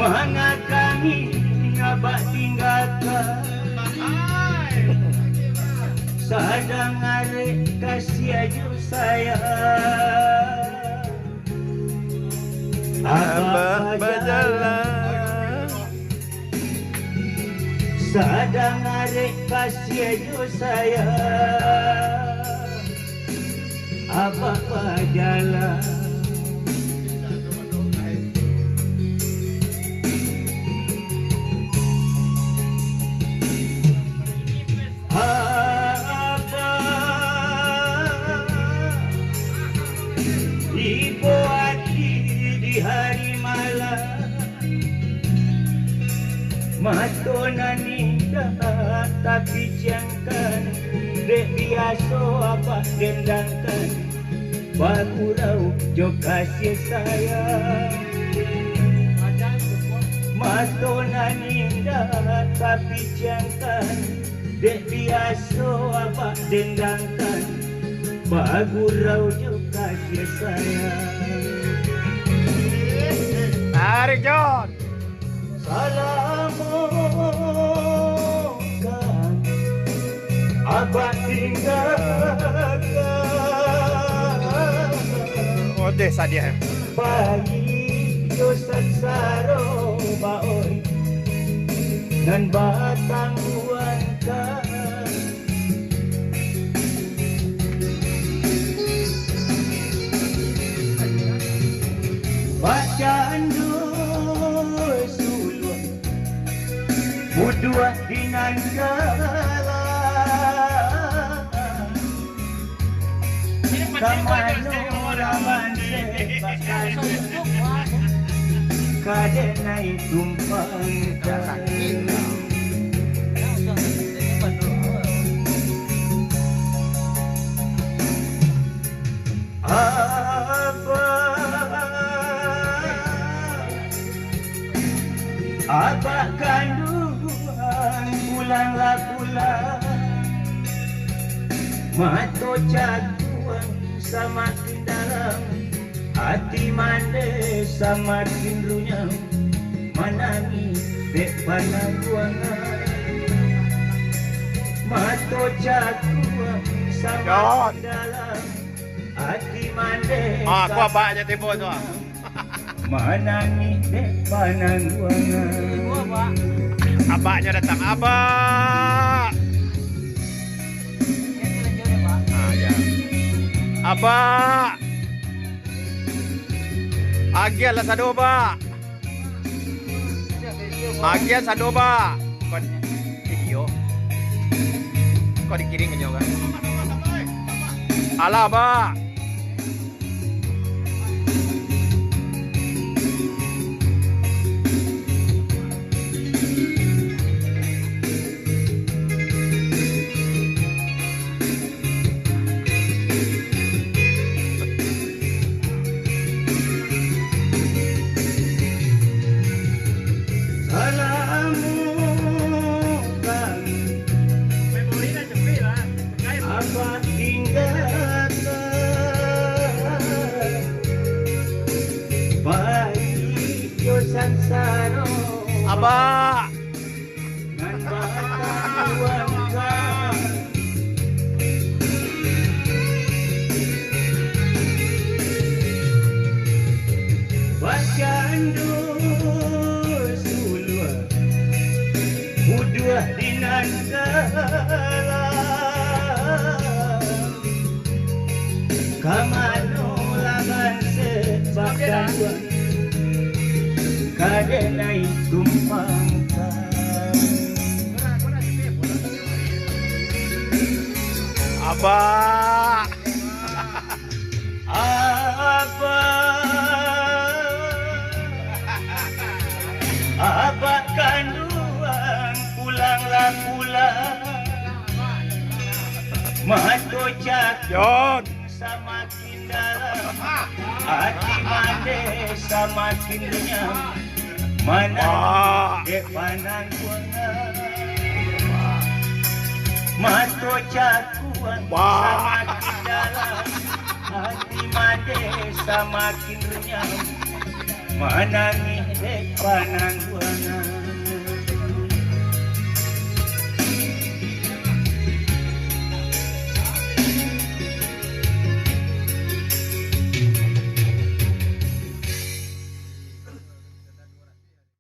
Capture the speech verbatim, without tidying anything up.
Manga kami abak tinggakan, sadang arek kasiah jo sayang. Abak bajalan, sadang arek kasiah jo sayang. Abak bajalan. Abak ibo ati di hari malam. Mato nan indak tapiciangkan, dek biaso abak dendangkan, bagurau jo kasih sayang. Mato nan indak tapiciangkan, dek biaso abak dendangkan, bagurau jo kasih sayang. Tarik, Jon. Salamo kan abak tinggakan. Odeh sadiah. Pai jo sansaro baoi nan batangguangkan. Bacando suluah, buduah di nan dalam. Ka mano lawan se bakal, ka den naiak tumpangkan. Abak, abak kanduang, pulanglah pulang. Mato cakuang samakin dalam, ati mandeh samakin runyam. Manangih dek panangguangan. Mato cakuang samakin dalam, ati mandeh. Ah, aku abaknyo tibo tu, ah. Manangih dek panangguangan. Abaknyo datang, abak. Ah, ya. Abak. Agiahlah sado, Bak. Agiah sado, Bak. Kau di-, iyo. Kau dikirim ka nyo, kan? Alah, Bak. Salamukan abak tinggakan, paiah jo sansaro. Abak. Nan batangguangkan. Bacando suluah, buduah di nan dalam. Ka mano laban se bakal, ka den naiak tumpangkan. Abak. Abak. Abak kanduang, pulanglah pulang. Mato cakuang. Jon. Samakin dalam, ati mandeh samakin runyam. Manangih dek panangguangan. Mato cakuang samakin dalam, ati mandeh samakin runyam. Manangih panangguangan.